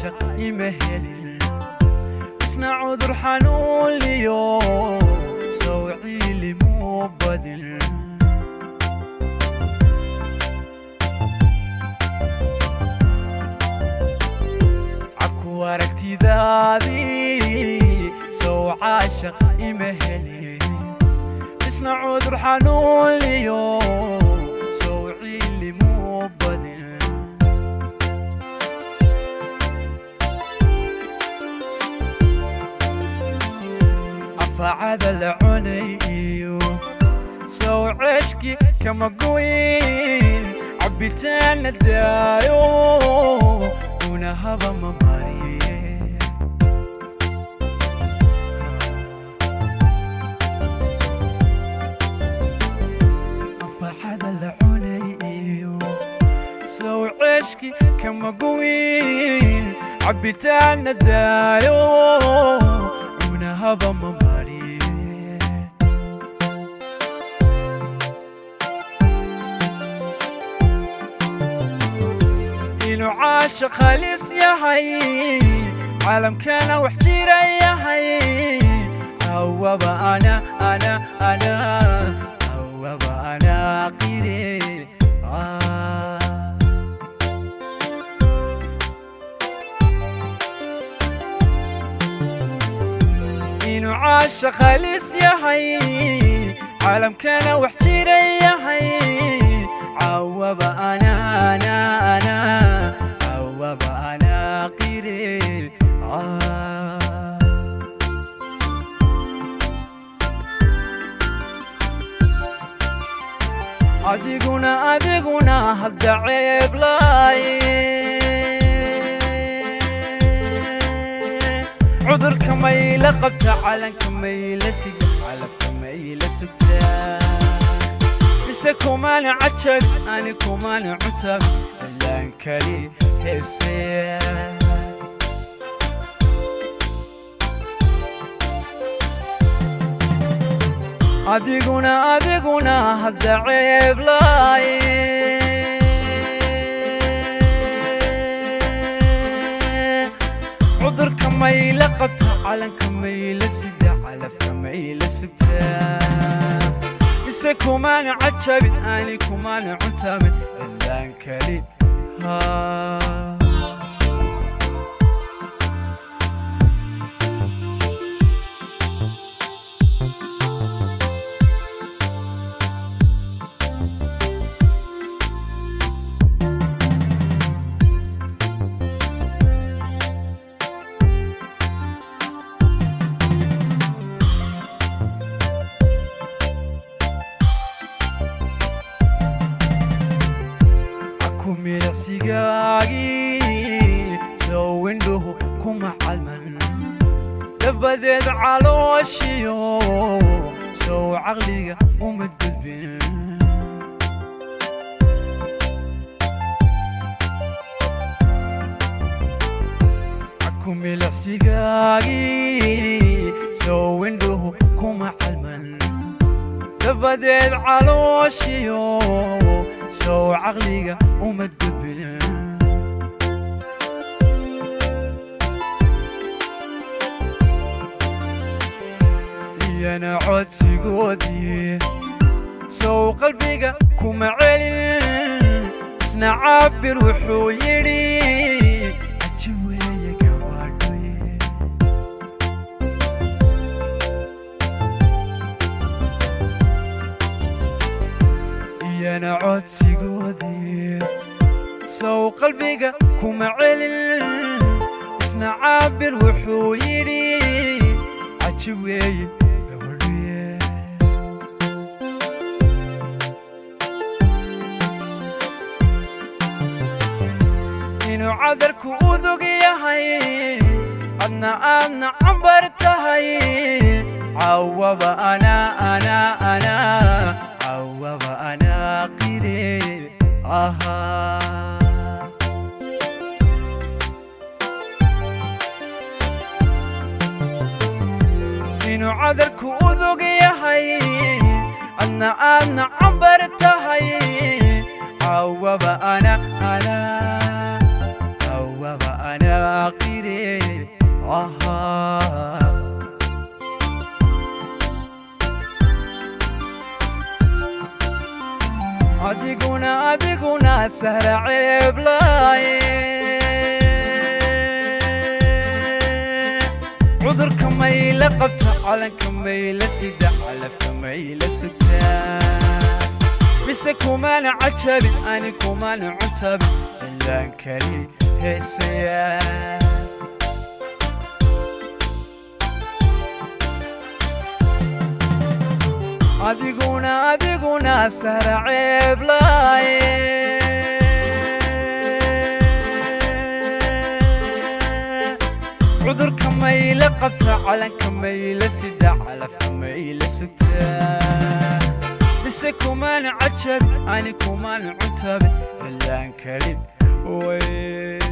Caashaq ima helin, isna cudur xanuun liyo sawciilimuu badin. Cabku aragtidaadii sow caashaq ima helin, isna cudur xanuun liyo sawciilimuu badin. Anfacada la cunay iyo sow ceeshki kama goyn, cabbitaan la daayo una haba ma mariye. Anfacada la cunay iyo sow ceeshki kama goyn, cabbitaan la daayo una haba ma mariye. Inuu caashiq halis yahay, caalamkana wax jira yahay, awaba ana ana ana awaba ana qire. Inuu caashiq halis yahay, caalamkana wax jira yahay, cawaba ana ana ana cawaba ana qire. Adiguna adiguna hadda ceeb laaye, cudurka mayla qabta, calanka mayla siga, calafka mayla sugtaa, mise kumaana cajab ani kumaana cutab ilaan kali heesee. Adiguna adiguna hadda ceeb laaye, cudurka mayla qabta, calanka mayla sida, calafka mayla sugtaa, mise kumaana cajabin ani kumaana cuntamin cilaan kali haa. Ku milicsigaagii sow indhuhu kuma calman, dabadeed calooshiyo sow caqliga uma gudbin. Ku milicsigaagii sow indhuhu kuma calman, dabadeed calooshiyo sow caqliga uma gudbin. Iyana codsigoodii sow qalbiga kuma celin, isna cabir wuxuu yidhi aji weeye gabadhoye. Iyana codsigoodii sow qalbiga kuma celin, isna cabir wuxuu yidhi caji weeye gabadhuye. Inuu cadarku udug yahay, adna aadna cambar tahay, cawaba ana ana ana cawaba ana qire ahaa. Inuu cadarku udug yahay, adna aadna cambar tahay, cawaba ana ana cawaba. Anaa qire ahaa. Adiguna, adiguna sahra ceeblaaye, cudurka mayla qabta, calanka mayla sida, calafka mayla sugtaa, mise kumaana cajabin, ani kumaana cuntabin, cilaan kali heesayaa. Adiguna, adiguna sahra ceeblaaye, cudurka mayla qabta, calanka mayla sida, calafka mayla sugtaa, mise kumaana cajabin, ani kumaana cuntabin, cilaan kalin way.